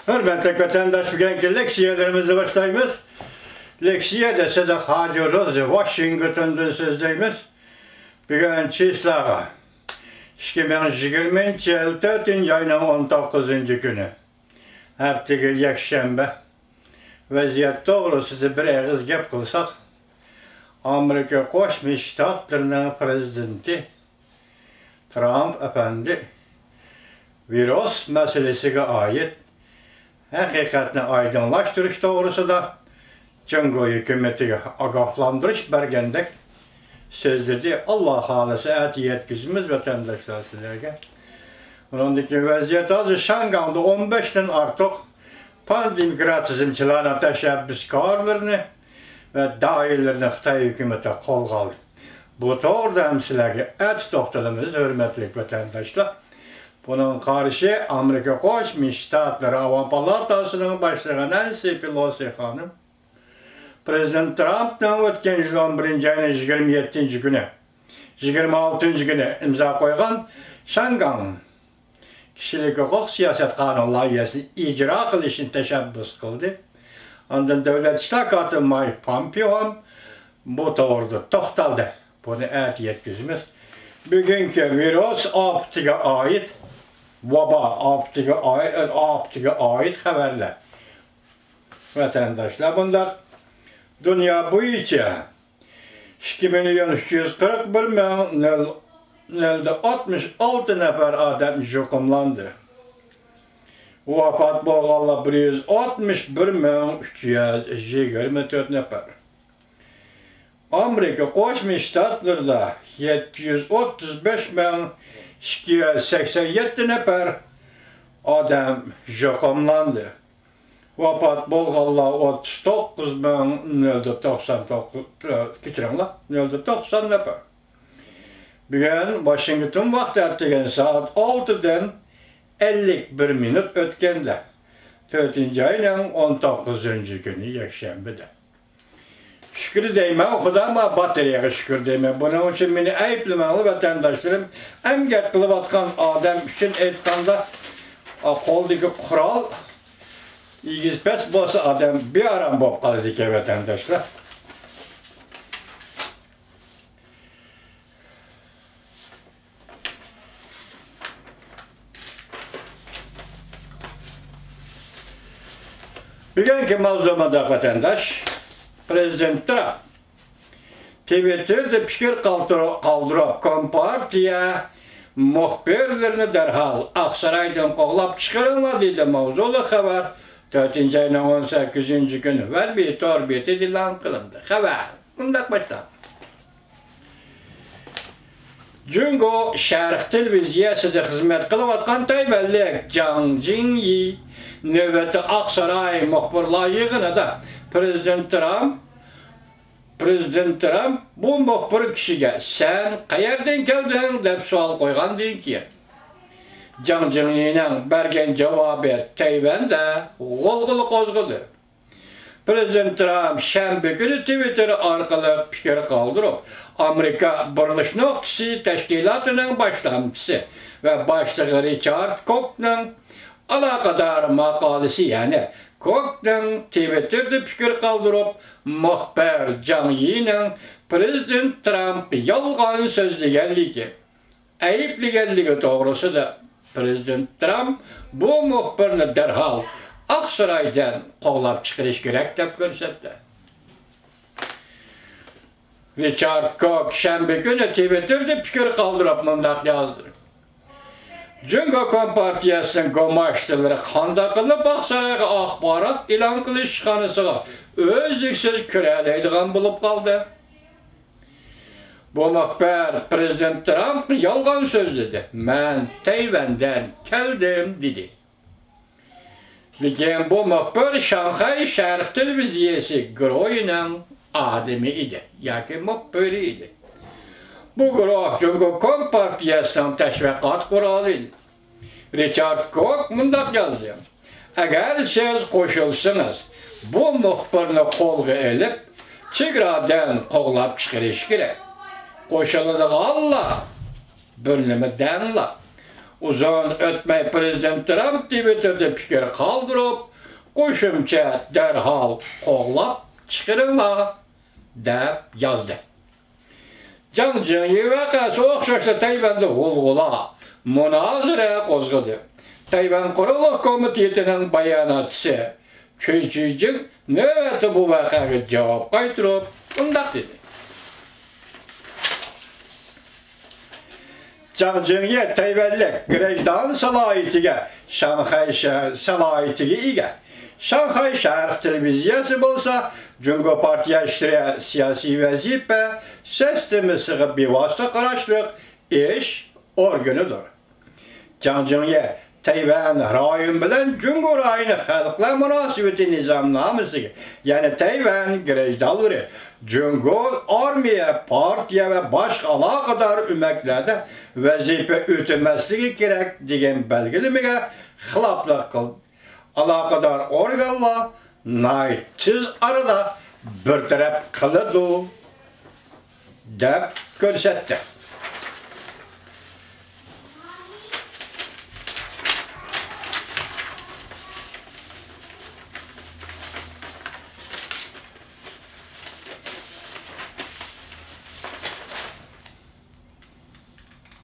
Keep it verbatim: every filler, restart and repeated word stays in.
ھۆرمەتلىك ۋەتەنداش، بۈگۈنكى لېكسىيەلىرىمىزنى باشلايمىز. لېكسىيەدە سىدىق ھاجى روزى ۋاشىنگتوندىن سۆزلەيمىز. بۈگۈن چىسلاغا ئىككى مىڭ يىگىرمىنچى يىل تۆتىنچى ئاينىڭ ئون توققۇزىنچى كۈنى، ھەپتىگە يەكشەنبە. ۋەزىيەت توغرىسىدا بىر ئېغىز گەپ قىلساق، ئامېرىكا قوشما شتاتلىرىنىڭ پرېزىدېنتى ترامپ ئەپەندى ۋىرۇس مەسىلىسىگە ئائىت ھەقىقەتنى ئايدىڭلاشتۇرۇش توغرىسىدا جۇڭگو ھۆكۈمىتىگە ئاگاھلاندۇرۇش بەرگەندەك سۆزلىدى. ئاللا خالىسا، ئەتە يەتكۈزىمىز ۋەتەنداشلار سىلەرگە. ئۇنىڭدىن كېيىن ۋەزىيەت ھازىر شياڭگاڭدا ئون بەشتىن ئارتۇق پاندېمىكراتىزمچىلارنىڭ تەشەببۇسكارلىرىنى ۋە دائىرىلىرىنى خىتاي ھۆكۈمىتى قولغا ئالدى. بۇ توغرىدا ھەم سىلەرگە ئەتە توختىلىمىز، ھۆرمەتلىك ۋەتەنداشلار. بۇنىڭغا قارشى ئامېرىكا قوشما شتاتلىرى ئاۋام پالاتاسىنىڭ باشلىقى نەنسى پېلوسى خانىم پرېزىدېنت ترامپنىڭ ئۆتكەن يىل ئون بىرىنچى ئاينىڭ يىگىرمە يەتتىنچى كۈنى، يىگىرمە ئالتىنچى كۈنى ئىمزا قويغان شياڭگاڭ كىشىلىك ھوقۇق سىياسەت قانۇن لايىھەسىنى ئىجرا قىلىشنى تەشەببۇس قىلدى. ئاندىن دۆلەت ئىشلار كاتىپى مايك پومپېئو ھەم بۇ توغرىدا توختالدى. بۇنى ئەتە يەتكۈزىمىز. بۈگۈنكى ۋىرۇس ئاپىتىگە ئائىت، ۋابا ئاپىتىگە ئائىت، ئاپىتىگە ئائىت خەۋەرلەر. ۋەتەنداشلار، بۇنداق دۇنيا بويىچە ئىككى مىليون ئۈچ يۈز قىرىق بىر مىڭ نۆل نۆلدە ئاتمىش ئالتە نەپەر ئادەم يۇقۇملاندى. ۋاپات بولغانلار بىر يۈز ئاتمىش بىر مىڭ ئۈچ يۈز يىگىرمە تۆت نەپەر. ئامېرىكا قوشما شتاتلىرىدا يەتتە يۈز ئوتتۇز بەش مىڭ ئىككى يۈز سەكسەن يەتتە نەپەر ئادەم يۇقۇملاندى. ۋاپات بولغانلار ئوتتۇز توققۇز مىڭ نۆلدە توقسان توققۇز، كەچۈرۈڭلار، نۆلدە توقسان نەپەر. بۈگۈن ۋاشىنگتون ۋاقتى ئەتىگەن سائەت ئالتىدىن ئەللىك بىر مىنۇت ئۆتكەندە، تۆتىنچى ئاينىڭ ئون توققۇزىنچى كۈنى يەكشەنبىدە. شۈكۈر دەيمەن، خۇداما باتىرىيەگە شۈكۈر دەيمەن. بۇنىڭ ئۈچۈن مېنى ئەيىبلىمەڭلار، ۋەتەنداشلىرىم. ئەمگەك قىلىۋاتقان ئادەم ئۈچۈن ئېيتقاندا، ئا، قولدىكى قورال ئېگىز پەس بولسا، ئادەم بىئارام بولۇپ قالىدىكەن، ۋەتەنداشلار. بۈگۈنكى ماۋزۇ مۇنداق، ۋەتەنداش. پرېزىدېنت ترامپ تىۋىتتېردا پىكىر قالدۇر-، قالدۇرۇپ، كومپارتىيە مۇخبىرلىرىنى دەرھال ئاقسارايدىن قوغلاپ چىقىرىڭلار، دېدى. ماۋزۇلۇق خەۋەر تۆتىنچى ئاينىڭ ئون سەككىزىنچى كۈنى ۋەربى تور بېتىدە ئېلان قىلىندى. خەۋەر مۇنداق باشلانغان. جۇڭگو شەرق تېلېۋىزىيەسىدە خىزمەت قىلىۋاتقان تەيۋەنلىك جاڭ جىڭيى نۆۋەتتە ئاقساراي مۇخبىرلار يىغىنىدا پرېزىدېنت ترامپ، پرېزىدېنت ترامپ بۇ مۇخبىر كىشىگە «سەن قەيەردىن كەلدىڭ؟» دەپ سوئال قويغاندىن كېيىن، جاڭ جىڭيىنىڭ بەرگەن جاۋابى تەيۋەندە غۇلغۇلا قوزغىدى. پرېزىدېنت ترامپ شەنبە كۈنى تىۋىتتېر ئارقىلىق پىكىر قالدۇرۇپ، ئامېرىكا بۇرۇلۇش نۇقتىسى تەشكىلاتىنىڭ باشلامچىسى ۋە باشلىقى رىچارد كوكنىڭ ئالاقىدار ماقالىسى، يەنى كوكنىڭ تىۋىتتېردا پىكىر قالدۇرۇپ، مۇخبىر جاڭ يىنىڭ پرېزىدېنت ترامپقا يالغان سۆزلىگەنلىكى، ئەيىبلىگەنلىكى توغرىسىدا پرېزىدېنت ترامپ بۇ مۇخبىرنى دەرھال ئاقسارايدىن قوغلاپ چىقىرىش كېرەك، دەپ كۆرسەتتى. رىچارد كوك شەنبە كۈنى تىۋىتتېردا پىكىر قالدۇرۇپ مۇنداق يازدى: جۇڭگو كومپارتىيەسىنىڭ گۇماشتىلىرى قانداق قىلىپ ئاقسارايغا ئاخبارات ئېلان قىلىش ئىشخانىسىغا ئۈزلۈكسىز كىرەلەيدىغان بولۇپ قالدى؟ بۇ مۇخبىر پرېزىدېنت ترامپقا يالغان سۆزلىدى، «مەن تەيۋەندىن كەلدىم» دېدى. لېكىن بۇ مۇخبىر شاڭخەي شەرق تېلېۋىزىيەسى گۇرۇھىنىڭ ئادىمى ئىدى ياكى مۇخبىرى ئىدى. بۇ گۇرۇھ جۇڭگو كومپارتىيەسىنىڭ تەشۋىقات قورالى ئىدى. رىچارد كوك مۇنداق يازدى: «ئەگەر سىز قوشۇلسىڭىز، بۇ مۇخبىرنى قولغا ئېلىپ، چېگرادىن قوغلاپ چىقىرىش كېرەك. قوشۇلىدىغانلار بىر نېمە دەڭلار. ئۇزۇن ئۆتمەي پىرېزىدېنت ترامپ تىۋىتتېردا پىكىر قالدۇرۇپ، قوشۇمچە دەرھال قوغلاپ چىقىرىڭلار دەپ يازدى. جاڭ جىڭيى ۋەقەسىگە ئوخشاشلا تەيۋەندە غۇلغۇلا، مۇنازىرە قوزغىدى. تەيۋەن قۇرۇقلۇق كومىتېتىنىڭ باياناتچىسى چۈي چۈيجىڭ نۆۋەتتە بۇ ۋەقەگە جاۋاب قايتۇرۇپ مۇنداق دېدى: جاڭ جىڭيى تەيۋەنلىك گىرەجدان سالاھىيىتىگە، شاڭخەي شە-، سالاھىيىتىگە ئىگە. شاڭخەي شەرق تېلېۋىزىيەسى بولسا جۇڭگو پارتىيە ئىشلىرى سىياسىي ۋەزىپە سىستېمىسىغا بىۋاسىتە قاراشلىق ئىش ئورگىنىدۇر. جاڭ جىڭيى تەيۋەن رايونى بىلەن جۇڭگو رايونى خەلقلەر مۇناسىۋىتى نىزامنامىسىگە، يەنى تەيۋەن گىرەجدانلىرى جۇڭگو ئارمىيە، پارتىيە ۋە باشقا ئالاقىدار ئۆمەكلەردە ۋەزىپە ئۆتىمەسلىكى كېرەك دېگەن بەلگىلىمىگە خىلاپلىق قىل-، ئالاقىدار ئورگانلار ناھايىتى تېز ئارىدا بىر تەرەپ قىلىدۇ دەپ كۆرسەتتى.